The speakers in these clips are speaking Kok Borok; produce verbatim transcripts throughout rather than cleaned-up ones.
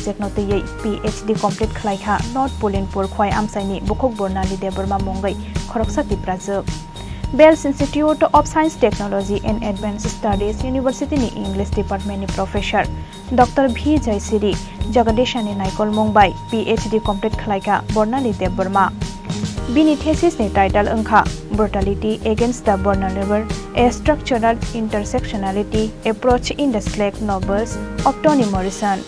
Subject no twiwi P H D complete khlai kha North Pulinpur Khwai Amchaini bukhuk Bornali Debbarma mungwi khoroksa Tiprajwk. Bells Institute of Science, Technology and Advanced Studies University ni English Department ni Professor Doctor V Jaisiri Jagadeshani naikolmung bai P H D complete khlai kha Bornali Debbarma. Bini thesis ni title wngkha Brutality Against the Vulnerable, A Structural Intersectionality Approach in the Slack Novels of Toni Morrison.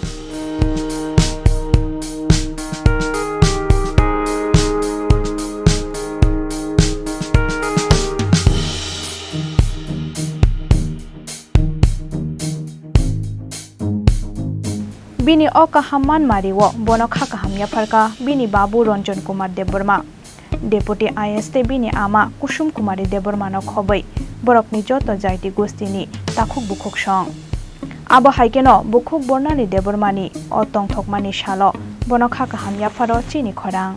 Bini o kaham manmari-o bono kha kaham yapharkha bini babu Ranjan Kumar Debbarma. Deputy I A S tei bini ama Kusum Kumari Debbarmano khobwi borokni joto jaiti gostini takhuk bukhuk song. Abo hai kheno bukhuk Bornali Debbarmani o tongthokmani salo bono kha kaham yapharo chini khorang.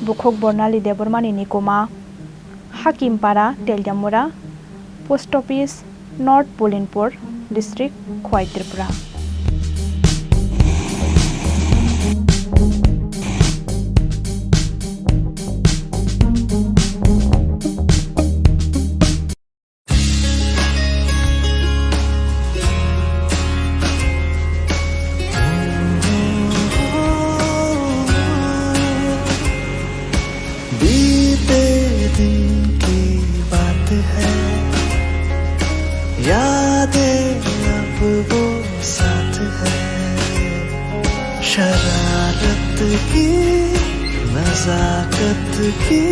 Bukhuk Bornali Debbarmani nikuma, Hakimpara, Teliamura, Post Office, North Pulinpur District, Khwai, Tripura. बीते दिन की बात है, यादें अब वो साथ है। शरारत की, नजाकत की,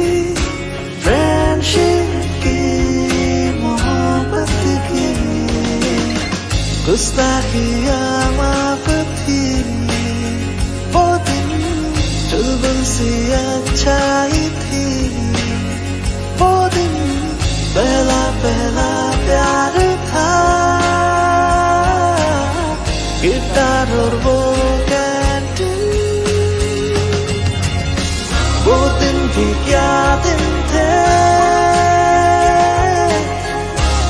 फ्रेंडशिप की, मोहब्बत की, गुस्ताखियाँ माफ थी। वो दिन चुलबुल सी अच्छाई थी। वो दिन पहला पहला प्यार था। गिटार और वो कैंटीन, वो दिन भी क्या दिन थे।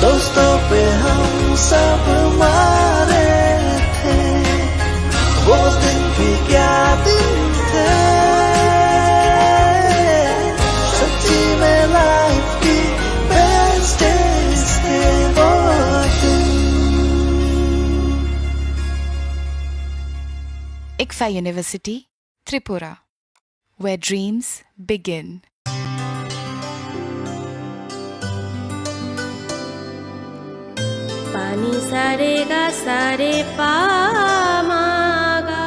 दोस्तों पे हम सब मारे थे। वो दिन भी क्या दिन थे। सच्ची में लाइफ की बेस्ट डेज थे वो दिन। ICFAI University, Tripura, where dreams begin. Pani sa re ga sa re pa ma ga.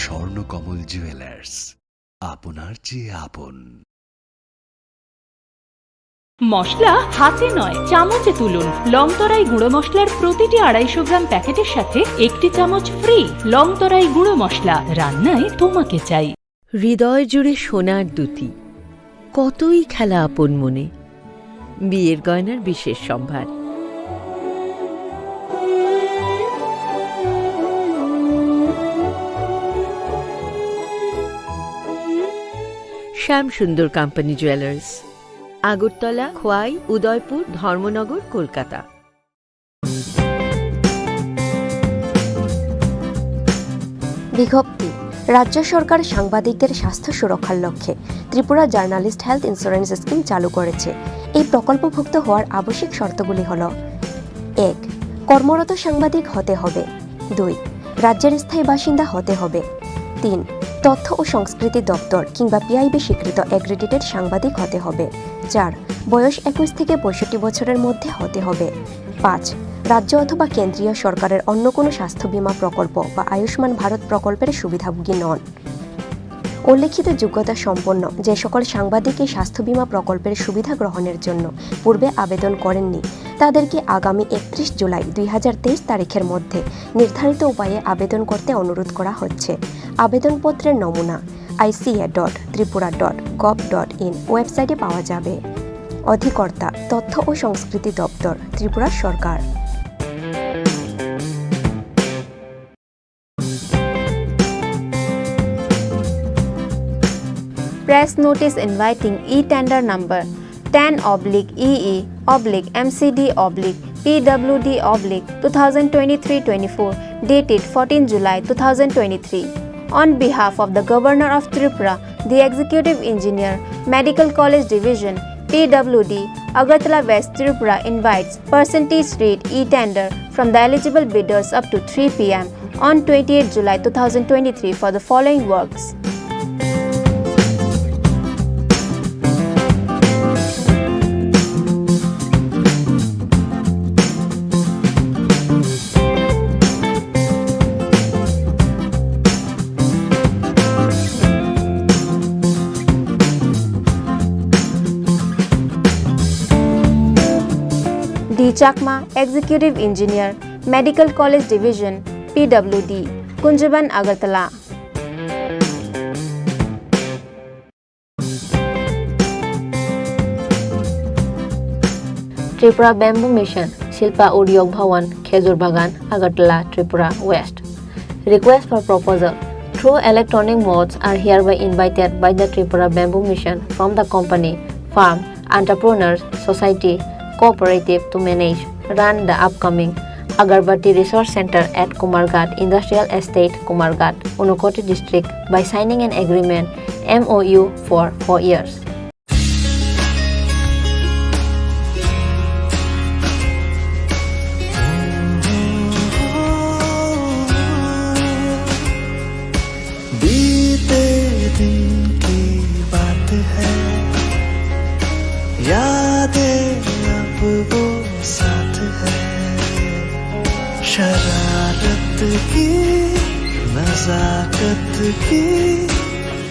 Swarnakamal jewellers, আপনার চেয়ে আপন। মশলা হাতে নয়, চামচে তুলুন। লংতরাই গুঁড়ো মশলার প্রতিটি আড়াইশো গ্রাম প্যাকেটের সাথে একটি চামচ ফ্রি। লংতরাই গুঁড়ো মশলা, রান্নায় তোমাকে চাই। হৃদয় জুড়ে সোনার দ্যুতি, কতই খেলা আপন মনে। বিয়ের গয়নার বিশেষ সম্ভার। শ্যাম সুন্দর কোম্পানি জুয়েলার্স, আগরতলা, খোয়াই, উদয়পুর, ধর্মনগর, কলকাতা। বিজ্ঞপ্তি, রাজ্য সরকার সাংবাদিকদের স্বাস্থ্য সুরক্ষার লক্ষ্যে Tripura journalist health insurance scheme চালু করেছে। এই প্রকল্পভুক্ত হওয়ার আবশ্যিক শর্তগুলি হল, এক, কর্মরত সাংবাদিক হতে হবে। দুই, রাজ্যের স্থায়ী বাসিন্দা হতে হবে। তিন, তথ্য ও সংস্কৃতি দপ্তর কিংবা পিআইবি স্বীকৃত অ্যাক্রিডিটেড সাংবাদিক হতে হবে। চার, বয়স একুশ থেকে পঁয়ষট্টি বছরের মধ্যে হতে হবে। পাঁচ, রাজ্য অথবা কেন্দ্রীয় সরকারের অন্য কোনো স্বাস্থ্য বীমা প্রকল্প বা আয়ুষ্মান ভারত প্রকল্পের সুবিধাভোগী নন। উল্লেখিত যোগ্যতা সম্পন্ন যে সকল সাংবাদিকই স্বাস্থ্য বীমা প্রকল্পের সুবিধা গ্রহণের জন্য পূর্বে আবেদন করেননি, তাদেরকে আগামী একত্রিশ জুলাই দুই হাজার তেইশ তারিখের মধ্যে নির্ধারিত উপায়ে আবেদন করতে অনুরোধ করা হচ্ছে। আবেদনপত্রের নমুনা আইসিএ ডট Tripura dot gov dot in ওয়েবসাইটে পাওয়া যাবে। অধিকর্তা, তথ্য ও সংস্কৃতি দপ্তর, ত্রিপুরা সরকার। Press notice inviting e-tender number ten oblique E E oblique M C D oblique P W D oblique two thousand twenty-three twenty-four, dated fourteen July two thousand twenty-three. On behalf of the Governor of Tripura, the Executive Engineer, Medical College Division, P W D, Agartala West Tripura invites percentage rate e-tender from the eligible bidders up to three P M on twenty-eighth July two thousand twenty-three for the following works. D Chakma, Executive Engineer, Medical College Division, P W D, Kunjaban, Agartala. Tripura Bamboo Mission, Silpa Udyog Bhawan, Khejur Bagan, Agartala, Tripura West. Request for proposal. Through electronic modes are hereby invited by the Tripura Bamboo Mission from the company, firm, entrepreneurs, society, cooperative to manage, run the upcoming Agarbatti Resource Center at Kumarghat Industrial Estate, Kumarghat, Unakoti District by signing an agreement, M O U, for four years. बीते दिन की बात है, यादें अब वो साथ है। शरारत की, नजाकत की,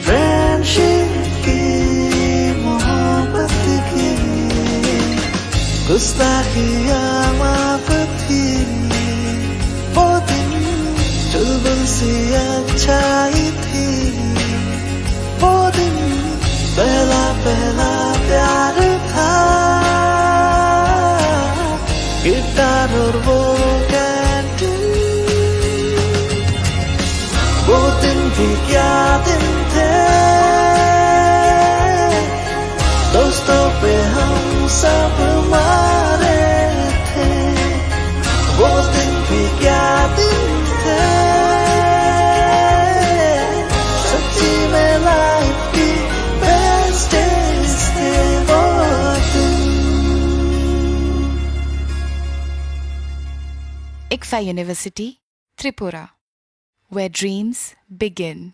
फ्रेंडशिप की, मोहब्बत की, गुस्ताखियाँ माफ थी। वो दिन चुलबुल सी अच्छाई थी। वो दिन पहला पहला प्यार था। गिटार और वो कैंटीन, वो दिन भी क्या दिन थे। दोस्तों पे हम सब मारे थे। वो दिन भी क्या दिन थे। सच्ची में लाइफ की बेस्ट डेज थे वो दिन। ICFAI University, Tripura, where dreams begin.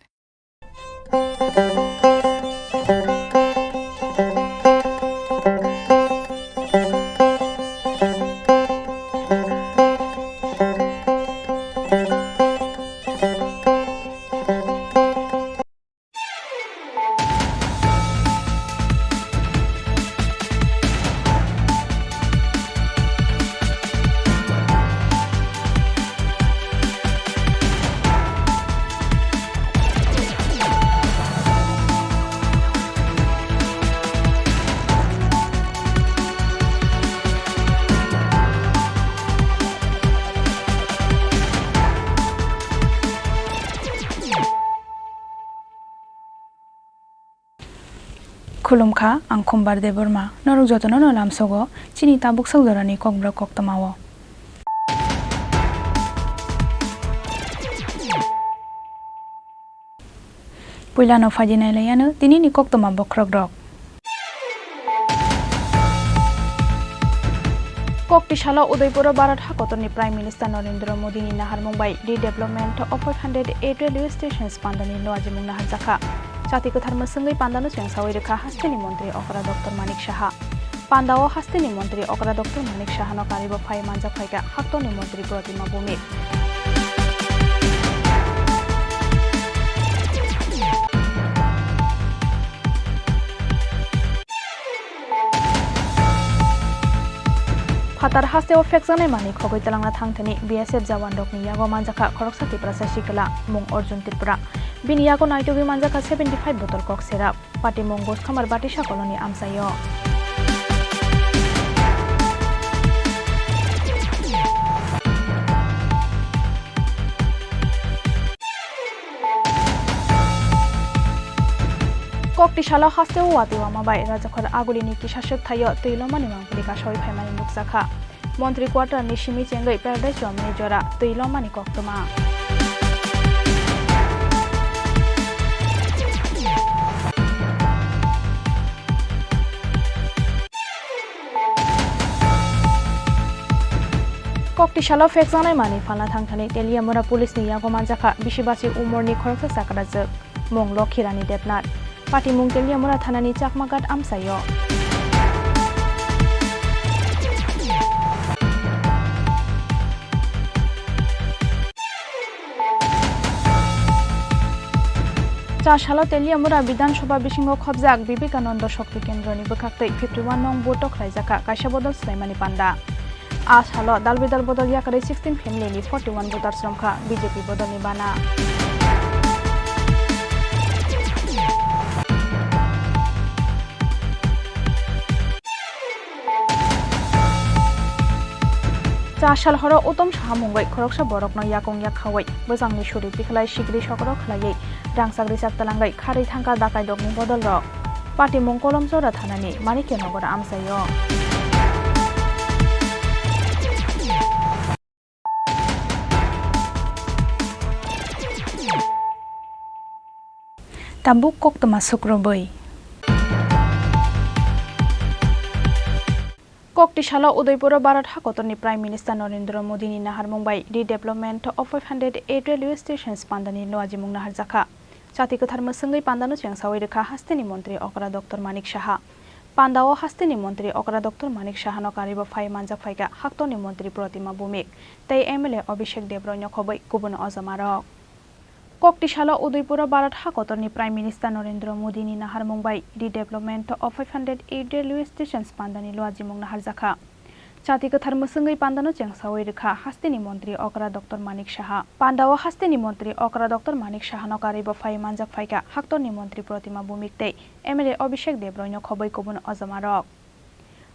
Khulumkha, ang Khumbar Debbarma. Norok jotono no lamsogo chini tabuk sak jorani kokborok koktwmao. Puilano phaidi nailaiano tinini koktwma bokhorokrok. Koktisalo Udaipuro Bharat hakotorni Prime Minister Narendra Modini naharmung bai Redevelopment of five hundred eight railway stations pandani luajimung naharjakha. Chati kwthar mwswngwi pandano chengsawi rwkha hasteni montri okra Doctor Manik Saha. Pandao hasteni montri okra Doctor Manik Sahano karibo phai manjak phaikha haktorni montri Protima Bhumik. Katar hasteo phekjaknai manwi khogwi twlangna thangthani B S F jawanrokni yago manjakha khoroksa Tiprasa sikla, mung Arjun Tripura. Bini yago naitugwi manjakha seventy five botol kok syrup. Patimung Buskhamar Batisa Colony amchaio. Kokti salo hasteo watwi wama bai Rajakhor Agulini kisa swk thaio twi lomani mangpili kasawi phaimani nukjakha. Montri quarter ni simi chengwi Paradise Chowmini jora twi lomani koktwma. Kokti salo phekjaknai manwi phalna thangthani Teliamura police ni yago manjakha bisi basi umorni khoroksa chakrajwk, mung Lokhirani Debnath. Patimung Teliamura thanani Chakmaghat amchaio. Cha salo Teliamura Bidhan Sabha bisingo khobjak Vivekananda Shakti Kendroni bwkhaktwi fifty one nong booth o khlaijakha kaisa bodol swlaimani panda. A salo dal bidal bodol yakarwi sixteen family ni forty one voters romkha B J P bodolni bana. Cha sal horo Uttom Saha mungwi khoroksa borokno yakung yak khawi bwsangni suri tikhlai sigri sokro khlaiwi rangchak richak twlangwi kharwi thangkha dakaidokni bodolrok. Patimung Kolomchora thanani Manikya Nogor amchaio. Tabuk koktwma sukrubwi. Kokti salo Udaipuro Bharat hakotorni Prime Minister Narendra Modini naharmung bai Redevelopment of five hundred eight railway stations pandani luajimung naharjakha. Chati kwthar mwswngwi pandano chengsawi rwkha hasteni montri okra Doctor Manik Saha. Pandao hasteni montri okra Doctor Manik Sahano karwibo phai manjak phaikha haktorni montri Protima Bhumik tei M L A Abhishek Debroino khobwi kubun ojamarok. Kokti salo Udaipuro Bharat hakotorni Prime Minister Narendra Modini naharmung bai Redevelopment of five hundred eight railway stations pandani luajimung naharjakha. Chati kwthar mwswngwi pandano chengsawi rwkha hasteni montri okra Doctor Manik Saha. Pandao hasteni montri okra Doctor Manik Sahano karwibo phai manjak phaikha haktorni montri Protima Bhumik tei M L A Abhishek Debroino khobwi kubun ojamarok.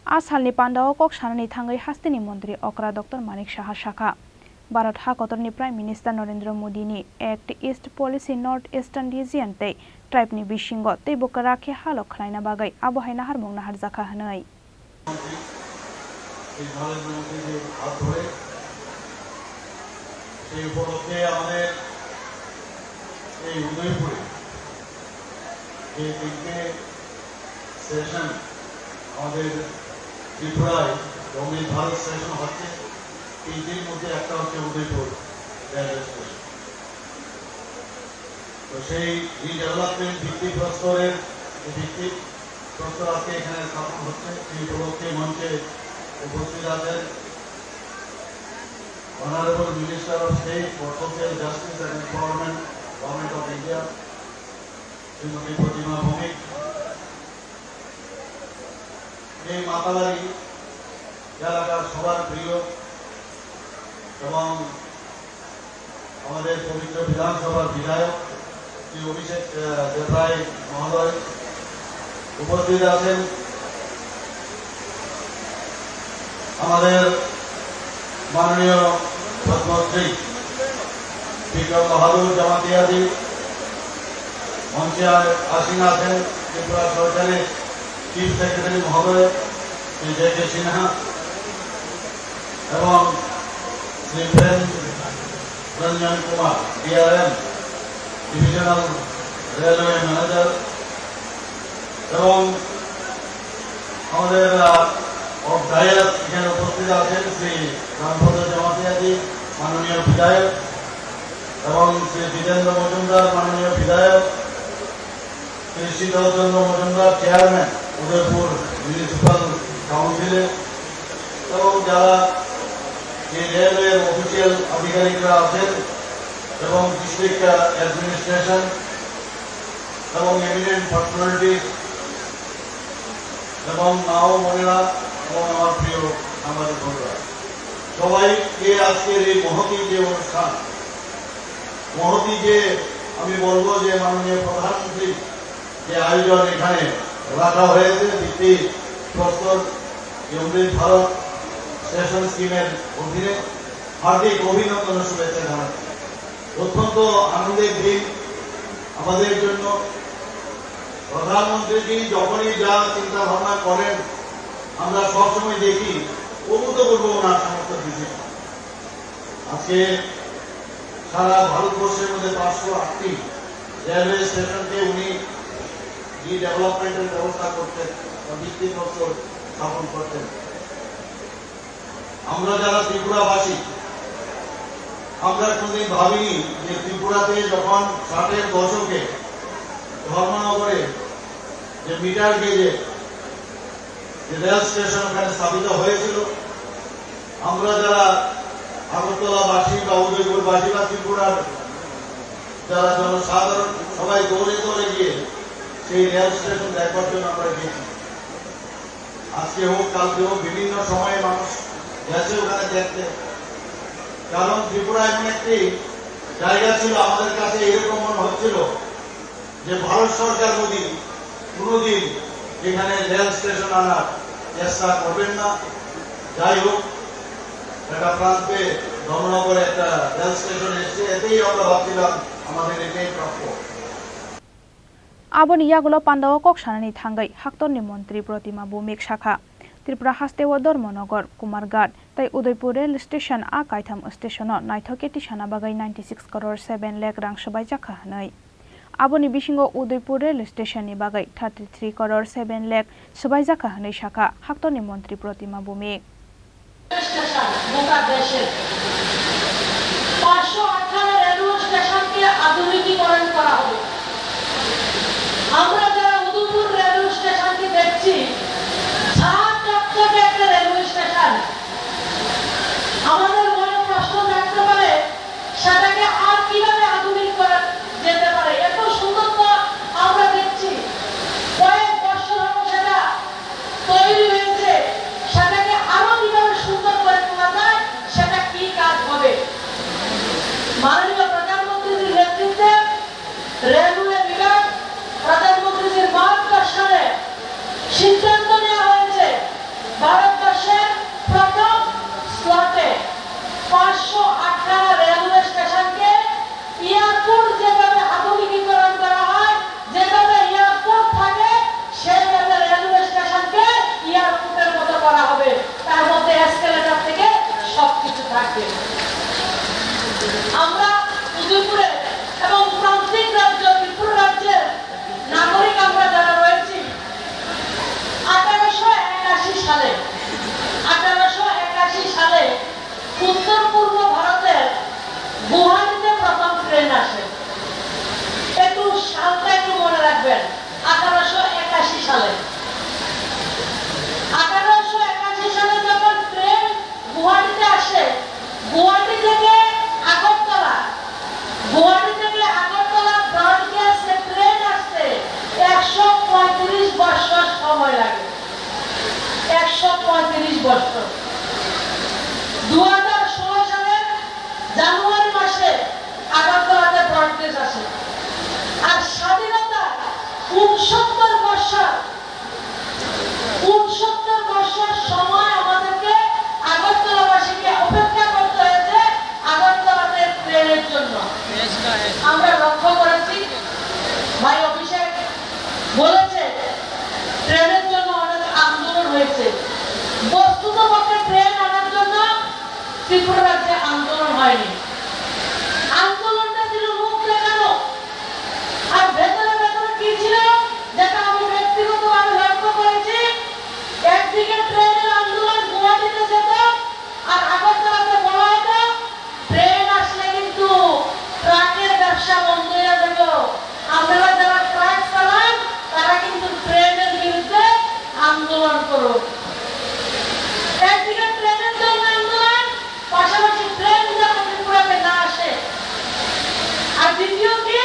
A salni pandao kok sanani thangwi hasteni montri okra Doctor Manik Saha sakha, Bharat hakotorni Prime Minister Narendra Modini Act East Policy North Eastern Region tei tribe ni bisingo teibo kwrak khe halok khwlaina bagwi abo hai naharmung naharjakha hwnwi. সেই উপলক্ষে আমাদের এই উদয়পুরে যে তিনটে স্টেশন আমাদের ত্রিপুরায় বন্দে ভারত স্টেশন হচ্ছে, তিনটির মধ্যে একটা হচ্ছে উদয়পুর রেলওয়ে স্টেশন। তো সেই রিডেভেলপমেন্ট ভিত্তি প্রস্তরের, এই ভিত্তি প্রস্তর আজকে এখানে স্থাপন হচ্ছে। সেই উপলক্ষে মঞ্চে উপস্থিত আছেন Honorable Minister of State for Social Justice and Empowerment, Government of India, Shrimati প্রতিমা ভৌমিক। এই মাতাবাড়ি এলাকার সবার প্রিয় এবং আমাদের পবিত্র বিধানসভার বিধায়ক শ্রী অভিষেক, আহ, দেবরায় মহোদয়, উপস্থিত আছেন আমাদের মাননীয় পদ্মশ্রী বিক্রম বাহাদুর জমাতিয়াজি, মঞ্চে আসীন আছেন ত্রিপুরা সরকারের চিফ সেক্রেটারি মহোদয় শ্রী জে কে সিনহা এবং Shri Prem Ranjan Kumar, DRM, divisional railway manager, এবং আমাদের, আহ, অফ ডায়াস এখানে উপস্থিত আছেন শ্রী রামপদ জমাতিয়াজি, মাননীয় বিধায়ক, এবং শ্রী জিতেন্দ্র মজুমদার, মাননীয় বিধায়ক, শ্রী শীতল চন্দ্র মজুমদার, চেয়ারম্যান উদয়পুর মিউনিসিপ্যাল কাউন্সিলের, এবং যারা এই রেলওয়ের অফিসিয়াল আধিকারিকরা আছেন এবং ডিস্ট্রিক্ট অ্যাডমিনিস্ট্রেশন এবং এমিনেন্ট পার্সোনালিটিস এবং মা ও বোনেরা এবং আমার প্রিয় সাংবাদিক বন্ধুরা, সবাইকে আজকের এই মহতী যে অনুষ্ঠান, মহতী যে, আমি বলবো যে মাননীয় প্রধানমন্ত্রী যে আয়োজন এখানে রাখা হয়েছে ভিত্তি প্রস্তর অমৃত ভারত স্টেশন স্কিমের অধীনে, হার্দিক অভিনন্দন ও শুভেচ্ছা জানাচ্ছি। অত্যন্ত আনন্দের দিন আমাদের জন্য। প্রধানমন্ত্রীজি যখনই যা চিন্তা ভাবনা করেন, আমরা সবসময় দেখি অভূতপূর্ব ওনার সমস্ত decision। আজকে সারা ভারতবর্ষের মধ্যে পাঁচশো আটটি রেলওয়ে স্টেশনকে উনি রিডেভেলপমেন্টের ব্যবস্থা করতেন বা ভিত্তিপ্রস্তর স্থাপন করতেন। আমরা যারা ত্রিপুরাবাসী, আমরা কোনোদিন ভাবিনি যে ত্রিপুরাতে যখন ষাটের দশকে ধর্মনগরে যে মিটার গেজে যে রেল স্টেশন ওখানে স্থাপিত হয়েছিল, আমরা যারা আগরতলাবাসী বা উদয়পুরবাসী বা ত্রিপুরার যারা জনসাধারণ, সবাই দৌড়ে দৌড়ে গিয়ে সেই রেল স্টেশন দেখবার জন্য আমরা গেছি। আজকে হোক, কালকে হোক, বিভিন্ন সময়ে মানুষ গেছে ওখানে দেখতে। কারণ ত্রিপুরা এমন একটি জায়গা ছিল, আমাদের কাছে এরকম মনে হচ্ছিল যে ভারত সরকার মোদী কোনোদিন এখানে রেল স্টেশন আনার চেষ্টা করবেন না। যাই হোক, একটা প্রান্তে ধর্মনগরে একটা রেল স্টেশন এসছে, এতেই আমরা ভাবছিলাম আমাদের এটাই প্রাপ্য। Aboni yagulo pandao kok sanani thangwi haktorni montri Protima Bhumik sakha, Tripura hasteo Dharmanagar, Kumarghat tei Udaipur rail station a kaitham stationo naithok khe tisana bagwi ninety six crore seven lakh rang swbaijak kha hwnwi. Aboni bisingo Udaipur rail stationni bagwi thirty three crore seven lakh swbaijak kha hwnwi sakha haktorni montri Protima Bhumik. Station গোটা দেশে পাঁচশো আটখানা রেলওয়ে স্টেশনকে আধুনিকীকরণ করা হবে। আমরা যারা উদয়পুর রেলওয়ে স্টেশনকে দেখছি, ঝাঁ চকচকে একটা রেলওয়ে স্টেশন। আমাদের মনে প্রশ্ন জাগতে পারে, সেটাকে আর কিভাবে আধুনিক করা যেতে পারে? এত সুন্দর তো আমরা দেখছি, কয়েক বছর হলো সেটা তৈরি হয়েছে, সেটাকে আরো কিভাবে সুন্দর করে তোলা যায়, সেটা কি কাজ হবে? মাননীয় প্রধানমন্ত্রীজির নেতৃত্বে রেলওয়ে বিভাগ, প্রধানমন্ত্রীজির মার্গদর্শনে সিদ্ধান্ত নেওয়া হয়েছে ভারতবর্ষের প্রথম স্লটে পাঁচশো আটখানা রেলওয়ে স্টেশনকে এয়ারপোর্ট যেভাবে আধুনিকীকরণ করা হয়, যেভাবে এয়ারপোর্ট থাকে, সেইভাবে রেলওয়ে স্টেশনকে এয়ারপোর্টের মতো করা হবে। তার মধ্যে এসকেলেটর থেকে সবকিছু থাকবে। আমরা উদয়পুরে এবং প্রান্তিক রাজ্য ত্রিপুরা রাজ্যের নাগরিক আমরা যারা রয়েছি, আঠারোশো একাশি সালে, আঠারোশো একাশি সালে উত্তর পূর্ব ভারতের গুয়াহাটিতে প্রথম ট্রেন আসে। একটু সালটা একটু মনে রাখবেন, আঠারোশো একাশি সালে। আঠারোশো একাশি সালে যখন ট্রেন গুয়াহাটিতে আসে, গুয়াহাটি থেকে আগরতলা, গুয়াহাটি থেকে আগরতলা ব্রডগেজ ট্রেন আসতে একশো পঁয়ত্রিশ বছর সময় লাগে। একশো পঁয়ত্রিশ বছর। দু হাজার ষোলো সালের জানুয়ারি মাসে আগরতলাতে ব্রডগেজ আসে। আর স্বাধীনতার ঊনসত্তর বছর, ঊনসত্তর বছর সময় আমাদেরকে আগরতলাবাসীকে অপেক্ষা করতে হয়েছে আগরতলাতে ট্রেনের জন্য। আমরা লক্ষ্য করেছি, ভাই অভিষেক বলেছে, ট্রেনের জন্য অনেক আন্দোলন হয়েছে। বস্তুতপক্ষে ট্রেন আনার জন্য ত্রিপুরা রাজ্যে আন্দোলন হয়নি। আন্দোলনটা ছিল মুখ দেখানো, আর ভেতরে ভেতরে কি ছিল, যেটা আমি ব্যক্তিগতভাবে লক্ষ্য করেছি, একদিকে ট্রেনের আন্দোলন গুয়াহাটিতে যেত, আর আগরতলাতে বলা হতো, ট্রেন আসলে কিন্তু ট্রাকের ব্যবসা বন্ধ হয়ে যাবে। আপনারা যারা ট্রাক চালান, তারা কিন্তু ট্রেনের বিরুদ্ধে আন্দোলন করুন। একদিকে ট্রেনের জন্য আন্দোলন, পাশাপাশি ট্রেন যাতে ত্রিপুরাতে না আসে। আর দ্বিতীয় কি,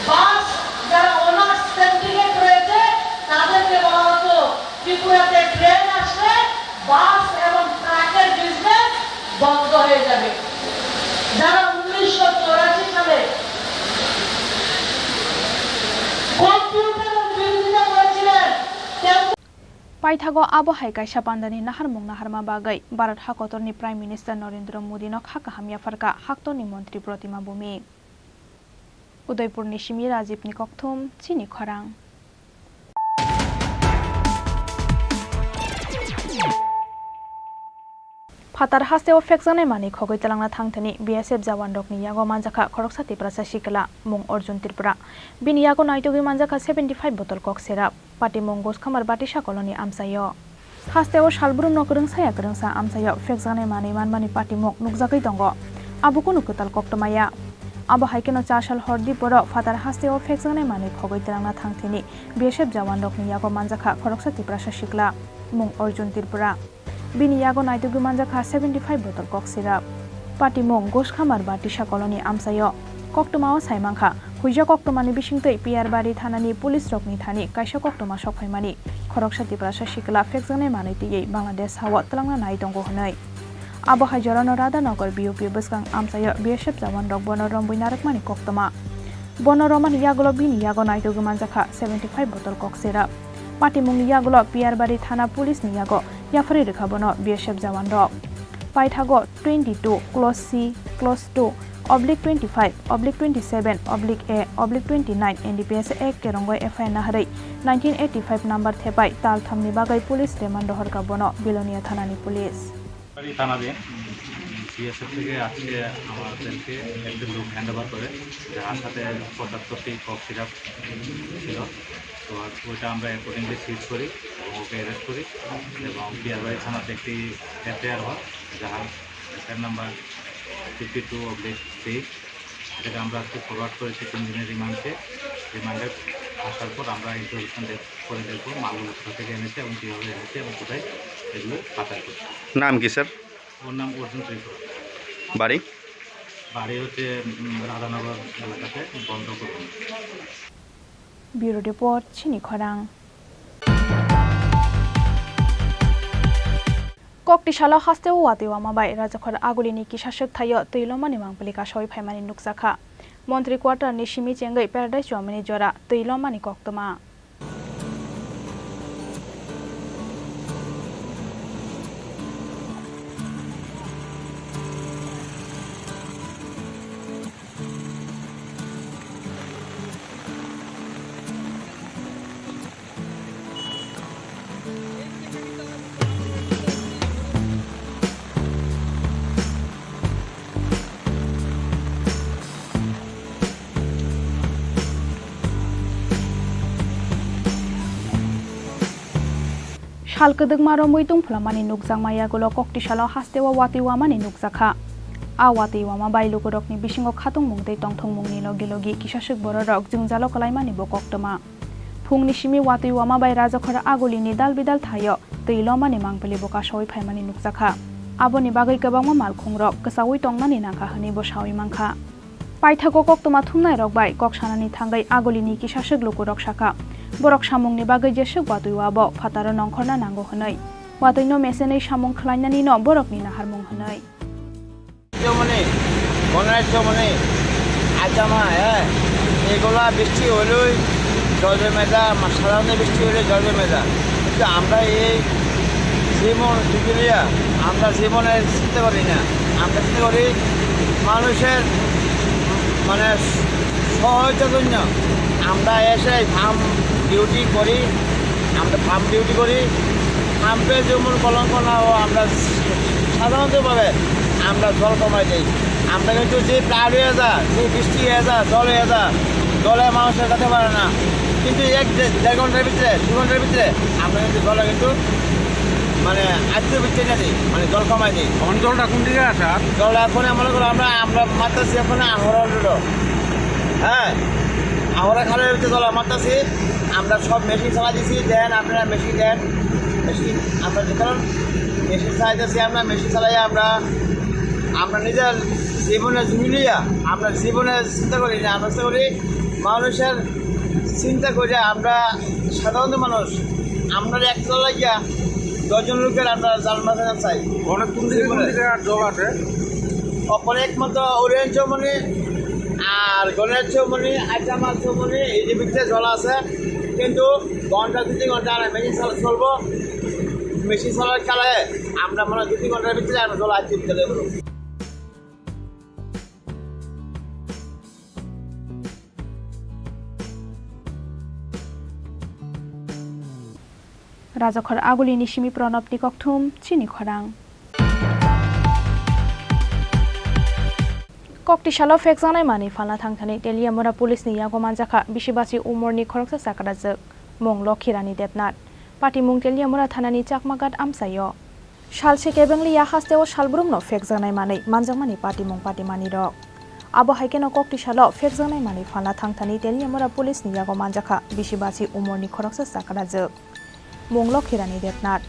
বাস যারা ওনার্স সিন্ডিকেট রয়েছে, তাদেরকে বলা হতো ত্রিপুরাতে ট্রেন আসলে বাস এবং ট্রাক বিজনেস বন্ধ হয়ে যাবে। যারা উনিশশো চৌরাশি সালে কম্পিউটারের বিরোধিতা করেছিলেন, তেমন Paithago abo hai kaisa pandani naharmung naharma bagwi Bharat hakotorni Prime Minister Narendra Modi no kha kaham yapharkha haktorni montri Protima Bhumik. Udaipurni simi Rajibni kokthum, chini khorang. Phatar hasteo phekjaknai manwi khogwi twlangna thangthani B S F jawanrokni yago manjakha khoroksa Tiprasa sikla, mung Arjun Tripura. Bini yago naitugwi manjakha seventy five bottle kok syrup. Patimung Goskhamar Batisa koloni amchaio. Hasteo salbrumno kwrwngsaya kwrwngsa amchaio phekjaknai manwi manmani patimung nukjagwi tongo. Abo kunu kwtal koktwmaya. Abo hai kheno cha sal hor diporo phatar hasteo phekjaknai manwi khogwi twlangna thangthini B S F jawanrokni yago manjakha khoroksa Tiprasa sikla, mung Arjun Tripura. Bini yago naitugwi manjakha seventy five bottle kok syrup. Patimung Goskhamar Batisa koloni amchaio. Koktwmao saimankha, huija koktwmani bisingtwi Piyarbari thanani police rokni thani kaisa koktwma sokphaimani. Khoroksa Tiprasa sikla phekjaknai manwi twiwi Bangladesh hao twlangna nai tongo hwnwi. Abo hai jorano Radhanagar B U P bwskang amchaio B S F jawanrok bono romwi narwkmani koktwma. Bono romani yagulo bini yago naitugwi manjakha seventy five bottle kok syrup. Patimungni yagulo Piyarbari thana police ni yago yapharwi rwkha bono B S F jawanrok. Paithago twenty two clause C, clause two oblique twenty five oblique twenty seven oblique A oblique twenty nine N D P S Act kerongoi F I R naharwi nineteen eighty five number thepai tal thamni bagwi police remand rohorkha bono Bilonia thanani police. থানা দিয়ে বিএসএফ থেকে আজকে আমাদেরকে একটা লোক hand over করে, যার সাথে পঁচাত্তরটি কফ সিরাপ ছিল। তো ওইটা আমরা অ্যাকর্ডিংলি সিজ করি এবং ওকে অ্যারেস্ট করি এবং পিয়ারবাড়ি থানাতে একটি এফআইআর হয়, যার FIR number fifty two oblique three. এটাকে আমরা আজকে ফরওয়ার্ড করেছি তিন দিনের রিমান্ডে। রিমান্ডে আসার পর আমরা ইন্টারোগেশন করে দেখবো মালগুলো কোথা থেকে এনেছে এবং কীভাবে এনেছে এবং কোথায় এগুলো পাচার করছে। নাম কি স্যার? ওর নাম অর্জুন ত্রিপুরা। বাড়ি? বাড়ি হচ্ছে, উম, রাধানগর এলাকাতে, বন্ধ করুন। Bureau Report, chini khorang. Koktisalo hasteo watwi wama bai Rajakhor Agulini kisa swk thaio twi lomani mangpili kasawi phaimani nukjakha. Montri Quarter ni simi chengwi Paradise Wamani jora twi lomani koktwma. Sal kwdwkma romwi tungphlamani nukjakma yagulo koktisalo hasteo watwi wamani nukjakha. A watwi wama bai lukurokni bisingo khatungmung tei tongthokmungni logi logi kisaswk bororok jwngjalo kwlaimani bo koktwma. Phungni simi watwi wama bai Rajakhor Agulini dal bidal thaio twi lomani mangpili bo kasawi phaimani nukjakha. Aboni bagwi kwbangma malkhungrok kwchaui tongmani nangkha hwnwi bo saui mankha. Paithago koktwma thumnairok bai kok sanani thangwi Agulini kisaswk lukurok sakha, borok samungni bagwi jeswk watwi wabo phataro nongkhorna nango hwnwi. Watwino mesenwi samung khlainanino borokni naharmung hwnwi. রাজ্যমণি, গণরাজ্যমণি, আজামা, হ্যাঁ, এগুলা বৃষ্টি হইলেই জল জমে যায়, মা-, সাধারণত বৃষ্টি হইলে জল জমে যায়। কিন্তু আমরা এই জীবন পৃথিবীরা, আমরা জীবনে চিন্তা করি না। আমরা চিন্তা করি মানুষের, মানে, সহায়তার জন্য। আমরা এসে ফার্ম ডিউটি করি, আমরা ফার্ম ডিউটি করি, ফার্মে যেমন কলঙ্ক না হয়, আমরা সাধারণতভাবে আমরা জল কমাই দেই। আমরা কিন্তু যে ফ্লাড হয়ে যায়, যে বৃষ্টি হয়ে যায়, জল হয়ে যায়, জলে মানুষ যেতে পারে না, কিন্তু এক দে-, দেড় ঘন্টার ভিতরে, দু ঘন্টার ভিতরে আমরা কিন্তু জলে কিন্তু মানে আটকে ভিতরে না দিই, মানে জল কমাই দিই। এখন জলটা কোন দিকে আছে আর? জল এখন মনে করো আমরা, আমরা মারতেছি এখন আহরা রোড, হ্যাঁ, আহরা খালের ভিতরে জল মারতেছি। আমরা সব মেশিন চালাই দিছি, দেন আপনারা মেশিন দেন, মেশিন আমরা যে কারণ মেশিন চালাইতেছি আমরা, মেশিন চালাই আমরা, আমরা নিজের জীবনে ঝুলিয়া আমরা জীবনে চিন্তা করি না, আমরা চিন্তা করি মানুষের চিন্তা করি আমরা সাধারণত মানুষ, আমরা একটা লাগিয়া কয়জন লোকের আমরা জাল মাছ আনতে চাই? অনেক কোন দিকে কোন দিকে আর জল আছে? অপর একমাত্র ওরিয়ন চৌমনি আর গণেশ চৌমনি, আইটামাল চৌমনি, এই যে ভিতরে জল আছে, কিন্তু ঘন্টা দুই তিন ঘন্টা আর মেশিন চালা-, চলবো। মেশিন চালার কালে আমরা মনে হয় দুই তিন ঘন্টার ভিতরে আমরা জল আইতে দিতে পারবো। Rajakhor Agulini simi Pranabni kokthum chini khorang. Kokti salo phekjaknai manwi phalna thangthani Teliamura police ni yago manjakha bisi basi umorni khoroksa chakrajwk, mung Lokhirani Debnath. Patimung Teliamura thanani Chakmaghat amchaio. Salse kebengli ya hasteo salbrumno phekjaknai manwi manjakmani patimung patimani rok. Abo hai kheno kokti salo phekjaknai manwi phalna thangthani Teliamura police ni yago manjakha bisi basi umorni khoroksa chakrajwk. Mung Lokhirani Debnath.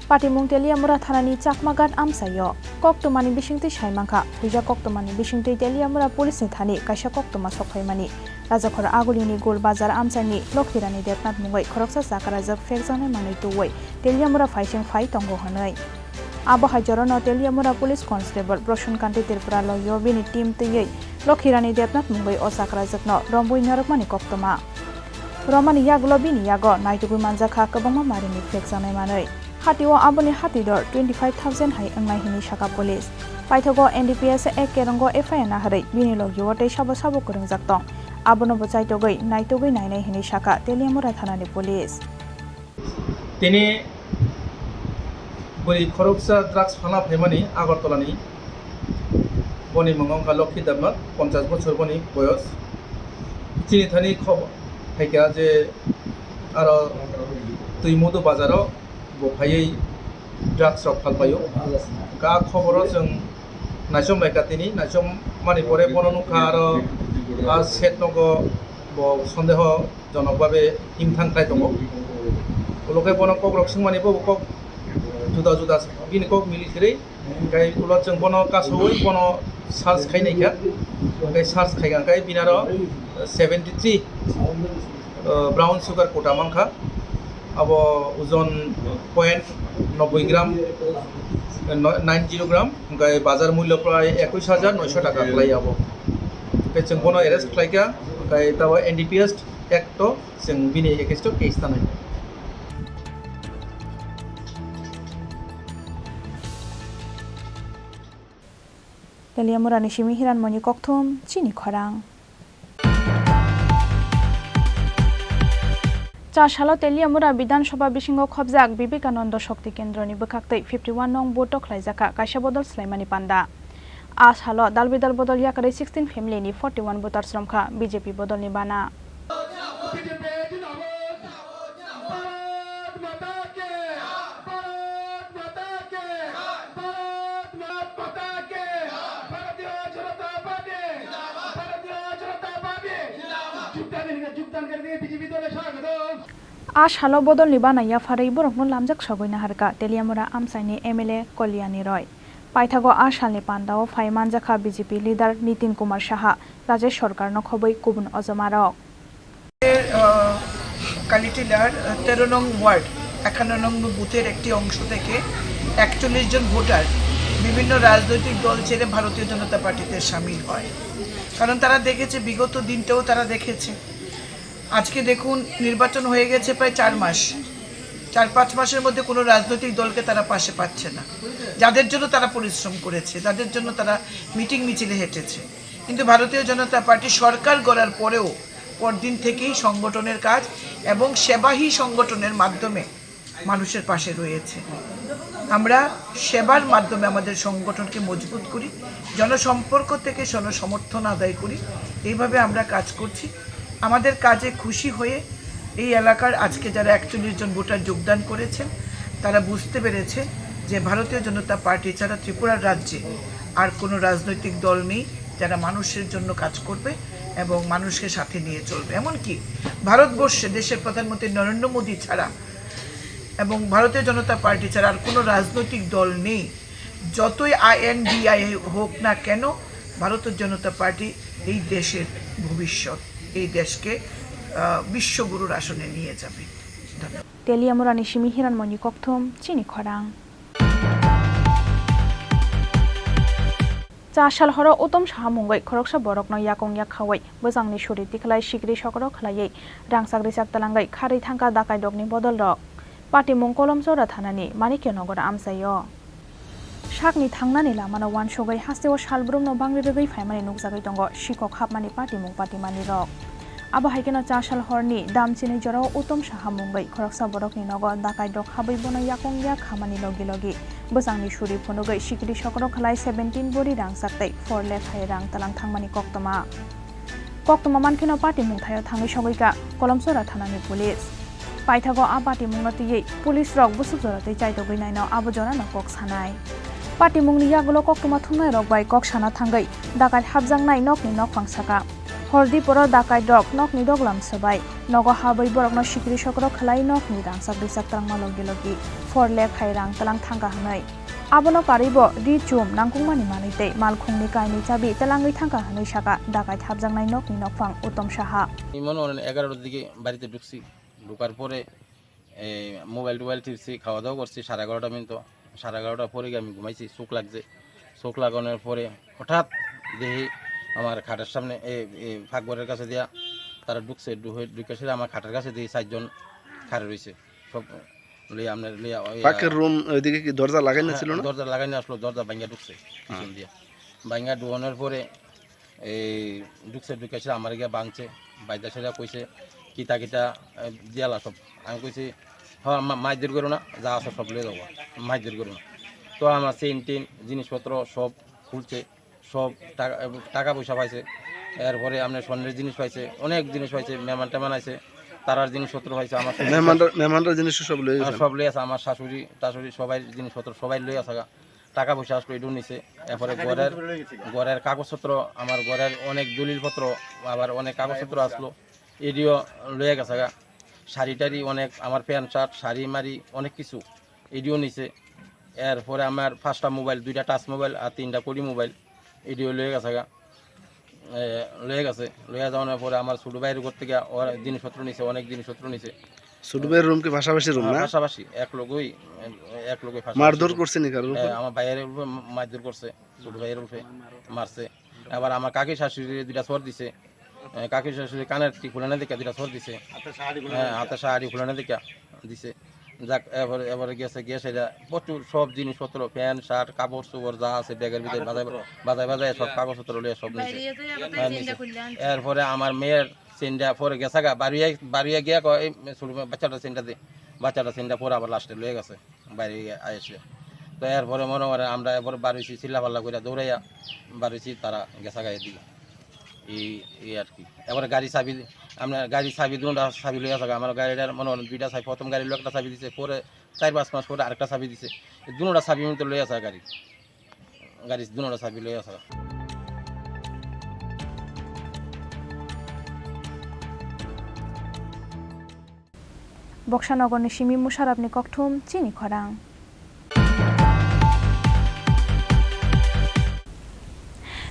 Patimung Teliamura thanani Chakmaghat amchaio. Koktwmani bisingtwi saimankha, puija koktwmani bisingtwi Teliamura police ni thani kaisa koktwma sokphaimani. Rajakhor Agulini Gul Bazar amchaini Lokhirani Debnath mungwi khoroksa chakrajwk phekjaknai manwi tuwi Teliamura phaising phai tongo hwnwi. Abo hai jorano Teliamura Police Constable Prosun Kanti Tripura loio bini team twiwi Lokhirani Debnath mungwi o chakrajwkno romwi narwkmani koktwma. Romani yagulo bini yago naitugwi manjakha kwbangma marini phekjaknai manwi. Hatio aboni hati dor twenty five thousand hai wngnai hwnwi sakha police. Paithago N D P S ek kerongo F I R naharwi bini logio tei sabo sabo kwrwngjak tong. Abono bo chaitogwi naitugwi nainai hwnwi sakha Teliamura thanani police. Tini bwrwi khoroksa drugs phalna phaimani Agartala ni. Boni mung wngkha Lokhi Debnath, ponchash bochor boni boyos. Chini thani khob-, phaikha je aro Twimodu bazaro bo phaiwi drugs rok phalpaio. Ka khoboro chwng naichom laikha tini, naichom mani pore bono nukha aro a set nogo bo sondeho jonok babe himthang khlai tongo. Ulo khe bono kok rok swngmani bo kok juda juda bini kok mili kwrwi. Hwnkhe ulo chwng bono kasowi bono search khai naikha. Hwnkhe search khaikha hwnkhe bini aro seventy three, uh, brown sugar kota mankha. Abo ojon point nobboi gram, no-, nine zero gram, hwnkhe bazar mullo prai ekush hajar noisho taka khlai abo. Hwnkhe chwng bono arrest khlaikha, hwnkhe tabo N D P S Act o chwng bini against o case tanai. Teliamurani simi Hiranmoni Kokthum, chini khorang. Char salo Teliamura Bidhan Sabha bisingo khobjak Vivekananda Shakti Kendroni bwkhaktwi fifty one nong vote o khlaijakha kaisa bodol swlaimani panda. A salo dal bidal bodol yakarwi sixteen family ni forty one voters romkha B J P bodolni bana. যোগদান করে দিয়ে বিজেপি দলে স্বাগত। A salo bodolni bana yapharwi borokno lamjak sogwi naharkha Teliamura amchaini M L A Kalyani Roy. Paithago a salni pandao phai manjakha B J P leader Nitin Kumar Saha, Rajesh Sarkarno khobwi kubun ojomarok. আহ, কালিটিলার, আহ, তেরো নং ওয়ার্ড, একান্ন নং বুথের একটি অংশ থেকে একচল্লিশ জন ভোটার বিভিন্ন রাজনৈতিক দল ছেড়ে ভারতীয় জনতা পার্টিতে সামিল হয়। কারণ তারা দেখেছে, বিগত দিনটাও তারা দেখেছে। আজকে দেখুন, নির্বাচন হয়ে গেছে প্রায় চার মাস। চার পাঁচ মাসের মধ্যে কোনো রাজনৈতিক দলকে তারা পাশে পাচ্ছে না, যাদের জন্য তারা পরিশ্রম করেছে, যাদের জন্য তারা মিটিং মিছিলে হেঁটেছে। কিন্তু ভারতীয় জনতা পার্টি সরকার গড়ার পরেও পরদিন থেকেই সংগঠনের কাজ এবং সেবাহী সংগঠনের মাধ্যমে মানুষের পাশে রয়েছে। আমরা সেবার মাধ্যমে আমাদের সংগঠনকে মজবুত করি, জনসম্পর্ক থেকে জনসমর্থন আদায় করি। এইভাবে আমরা কাজ করছি। আমাদের কাজে খুশি হয়ে এই এলাকার আজকে যারা একচল্লিশ জন ভোটার যোগদান করেছেন, তারা বুঝতে পেরেছেন যে ভারতীয় জনতা পার্টি ছাড়া ত্রিপুরার রাজ্যে আর কোনো রাজনৈতিক দল নেই যারা মানুষের জন্য কাজ করবে এবং মানুষকে সাথে নিয়ে চলবে। এমনকি ভারতবর্ষে দেশের প্রধানমন্ত্রী নরেন্দ্র মোদী ছাড়া এবং ভারতীয় জনতা পার্টি ছাড়া আর কোনো রাজনৈতিক দল নেই। যতই আইএনডিআই হোক না কেন, ভারতীয় জনতা পার্টি এই দেশের ভবিষ্যৎ, এই দেশকে, আহ, বিশ্বগুরুর আসনে নিয়ে যাবে। ধন্যবাদ। Teliamurani simi Hiranmoni kokthum chini khorang. Cha sal horo utom saha mungwi khoroksa borokno yakung yak khawi bwsangni suri tikhlai sikri sokro khlaiwi rangchak rijak twlangwi kharwi thangkha dakaidokni bodolrok. Patimung Kolomchora thanani Manikya Nogor amchaio. Sakni thangnani lamano uansugwi hasteo salbrumno bangri rwgwi phaimani nukjagwi tongo sikhok hapmani patimung patimani rok. Abo hai kheno cha sal horni damchini jorao utom saha mungwi khoroksa borokni nogo dakaidok habwi bono yakung yak khamani logi logi bwsangni suri phunugwi sikiri sokro khlai seventeen bori rangchak tei four lakh hai rang twlang thangmani koktwma. Koktwma mankheno patimung thaio thangwi sogwi kha Kolomchora thanani police. Paithago a patimungno twiwi police rok busuk jora twi chaitogwi naino abo jorano kok sanai. Patimungni yagulo koktwma thumnai rok bai kok sana thangwi dakait hapjaknai nokni nokphang saka. Hordi poro dakait rok nokni doglam swbai nogo habwi borokno sikiri sokro khlai nokni rangchak rijak twlangma logi logi four lakh hai rang twlang thangkha hwnwi. Abono karwibo ri chum nangkukmani manwi tei malkhungni kainwi chabi twlangwi thangkha hwnwi saka dakait hapjaknai nokni nokphang Uttom Saha. Imon onen egarotar dike barite dhukchi, dhukar pore, eh, mobile tobail tipchi, khawa dawa korchi, sare egarotar minto, sare egarotar pore giyei ami ghumaisi, chuk lagje, chuk laganor pore hothat dehi amar khatar samne, eh, eh, phak ghorer kache diya tara dhukche, dhukar sere amar khatar kache dehi charjon khare roise. Sob Liya, amne liya, oya. Pakir room, oidike ki dorja lagai na ছিল না? Dorja lagai na aslo, dorja bangya dhukse, pichon diya. Bangya dhukonar pore, ei, dhukse, dhukse amar giya bangse, baida sera koise, kita, kita, eh, diyala sob. Ang koise, "Ha, ma-, maidur goro na, ja aso sob loi jago, maidur goro na." To amar chain tain, jinis potro sob khulse, sob taka, taka poisa paise, er pore amne sonnir jinis paise, onek jinis paise, mehman teman aise, tarar jinis potro paise, amar sob. Mehmanra, mehmanra jinis sob loi gese? Sob loi ase, amar shashuri tashuri sobai jinis potro sobai loi ase ga. Taka poisa aslo idu nise, er pore ghorer, ghorer kagoj potro, amar ghorer onek dolil potro, abar onek kagoj potro aslo, idio loi gese ga. Sari tari onek, amar pant shirt, sari mari onek kichu idio nise. Er pore amar pasta mobile, duita touch mobile ar tinta kodi mobile, idio loi gese ga. Eh, loi gese, loi jaonar pore amar chudu bhai rok theke or jinis potro nise, onek jinis potro nise. Chudu bhai room ki pasapasi room na? Pasapasi, ek logoi, eh, ek logoi pasapasi. Mardur korse ni karo? Eh, amar bhai er upore mardur korse, chudu bhai er upore marse. Abar amar kaki shashuri duita sor dise. Eh, kaki shashuri kaner ti khulane dikha duita sor dise. Hate sari khulane dikha dise. Jak, ebar, ebar gese, gese da, prochur sob jinis potro, pant, shirt, kabor sobor ja ase, bag er bidire bajai, bajai, bajai sob kagoj potro loi sob nise. Hei, nise. Er pore amar meyer senda pore gese ga, baruya, baruya giya ko, ei, suru bachcha da senda de. Bachcha da senda pore abar last e loi gese. Baire aise. To er pore mone hore amra er pore baroisi chilla palla goira douraiya baroisi tara gesa gai di. Ei, ei ar ki. Ebare gari sabi, amra gari sabi, duno da sabi loi asa, amar gari dar mone hore duita sabi, prothom gari loi ekta sabi dise, pore char panch mas pore arekta sabi dise. Duno da sabi mito loi asa gari. Gari duno da sabi loi asa. Boksa Nogorni simi Musharapni kokthum chini khorang.